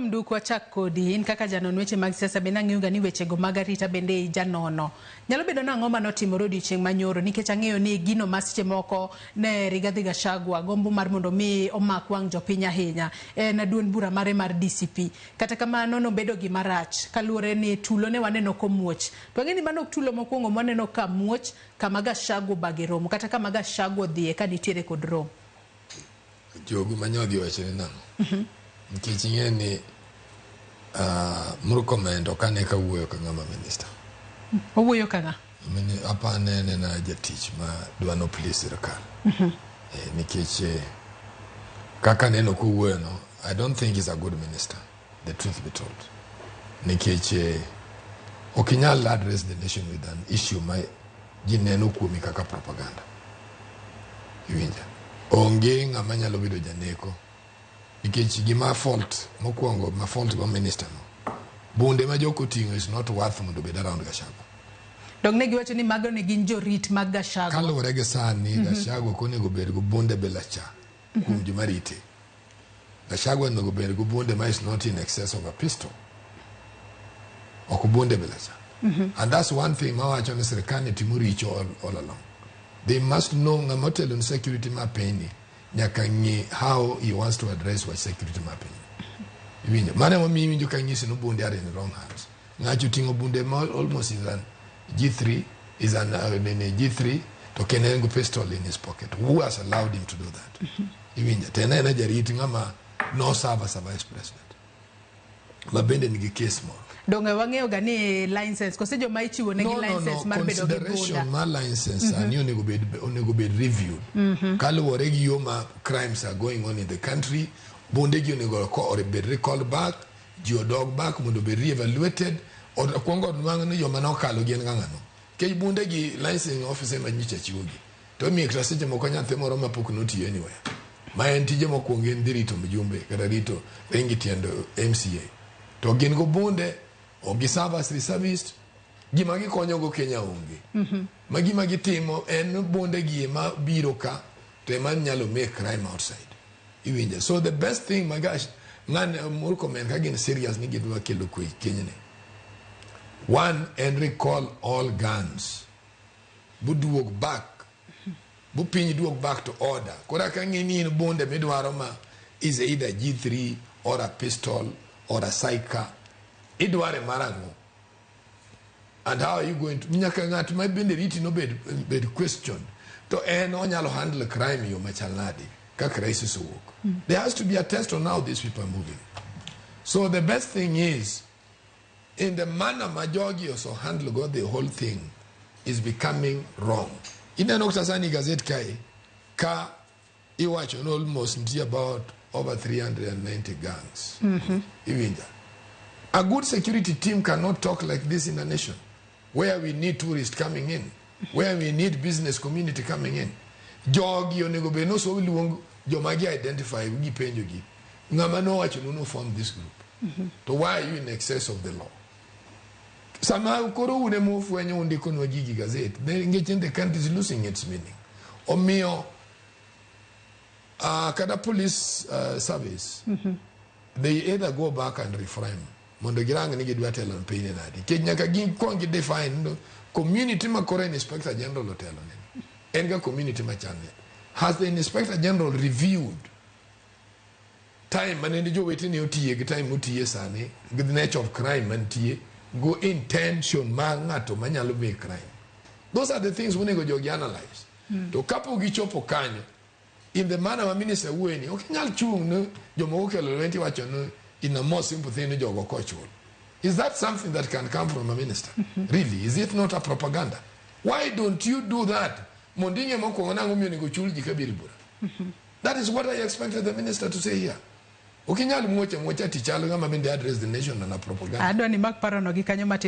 Mduku, achak kodi. In kaka janon weche mag siasa bende ang'eyo ga ni wechego mag arita bende ijanono. Nyalo bedo nang'o manotimore odiochieng' manyoro? Nikech ang'eyo ni gino ma seche moko ne Rigathi Gachagua gombo mar mondo mi omak wang' jopiny ahinya en duond bura mare mar DCP. Kata kamano nobedo gima rach kaluwore ni tulo ne waneno komuoch. To ang'e ni mano ok tulo mokwongo mwaneno ka muoch kama Gachagua obage romo kata kama Gachagua odhiye ka nitiere kod romo. Jogo manyodhi owacho ni nang'o? Nikech ing'e ni Murkomen ok ane ka wuoyo ka ng'ama minister. Owuoyo ka ng'a? Apa anene na jatich ma dwa no please sirkal. Nikech kaka aneno kowuoyo no, I don't think he's a good minister, the truth be told. Nikech ok inyal address the nation with an issue ma ji neno kuomi kaka propaganda. Iwinja? Onge ng'ama nyalo bedo janeko. Nikech gima fault mokwongo ma fault go minister no. Bunde ma jok oting'o is not worth mondo obed around Gachagua. Dong ne giwacho ni mago ne gin jorit mag Gachagua. Kaluwore gi sani, Gachagua ok onego bed gi bunde bila cha kuom joma rite. Gachagua onego bed gi bunde ma is not in excess of a pistol. Ok bunde bila cha. And that's one thing mawacho ni sirkal ni timo richo all along. They must know ng'ama otelo ni security ma pinyni nyaka ng'i how he wants to address wach security ma piny. Iwinjo? Mano emomiyo iwinjo ka ng'isi ni bunde are in wrong hands. Ng'acho oting'o bunde ma almost is an G3, is an nini, G3, to kendo en gi pistol in his pocket. Who has allowed him to do that? Iwinjo? To en ena jarit ng'ama no serve as a vice president. Ma bende nigi case moro. Donge wang'eyo ga ni license kose joma ichiwo negi license mar bedo gi bunda. Consideration mar license sani onego bed reviewed. Kaluwore gi yo ma crimes are going on in the country, bunde gi onego bed recalled back, ji odog back mondo obed re-evaluated. Okuongo nwang' ni joma nokalo gin ng'ang'ano. Nikech bunde gi licensing officer ema nyocha chiwo gi. To imiyo kata seche moko nyathi moro mapok notiyo anywhere. Ma en tije mokwongo en dhi rito mjumbe kata rito ringi tiend MCA. To gin go bunde, ok gi serve as reservist, gima gikonyogo Kenya onge. Ma gima gitimo en bunde gi ema biro ka to ema nyalo make crime outside. Iwinjo? So the best thing magash ng'ane Murkomen ka gin serious ni gidwa kelo kwe Kenya ni. One, en recall all guns. Buduog back. Bu piny duog back to order. Koro ka ng'i ni in bunde midwaro ma is either G3 or a pistol or a Saiga. Idware mar ang'o? And how are you going to nyaka ng'at ma bende riti no bed question to en onyalo handle crime yo machal nade ka crisis owuok. There has to be a test on how these people are moving. So the best thing is in the manner ma jogi also handle go the whole thing is becoming wrong. Ineno kata sani gazette kae ka iwacho ni almost nitie about over 390 gangs. Iwinja? A good security team cannot talk like this in a nation where we need tourists coming in, where we need business community coming in. Jogi onego bed no so luong joma gi identify gi penjo gi. Ng'ama nowacho ni no form this group. To why are you in excess of the law? Sama koro un ema ufwenyo undikonwa gigi gazette, then nikech the country is losing its meaning. Omiyo kata police service, they either go back and reframe mondo girang ni gidwa telo ne piny nade. Nikech nyaka gikuong gi define no community ma koro inspector general otelo ne. En ga community machal. Has the inspector general reviewed time mane jowetene otiye gi time motiye sani gi the nature of crime mantie go intention mar ng'ato manyalo make crime? Those are the things monego jogi analyze. To kapok gichopo kanyo in the manner ma minister wuoye ni ok inyal chung' ne jomoko kelo lweny tiwacho ni in a more simple thing ni jogo kochul. Is that something that can come from a minister? Really, is it not a propaganda? Why don't you do that mondo ing'e mokwongo nang'o miyo onego chul ji kabiro e bura? That is what I expected the minister to say here. Ok inyal muoch amuocha tichal ng'ama bende address the nation na propaganda. Adwa ni mak parono gi kanyo matin.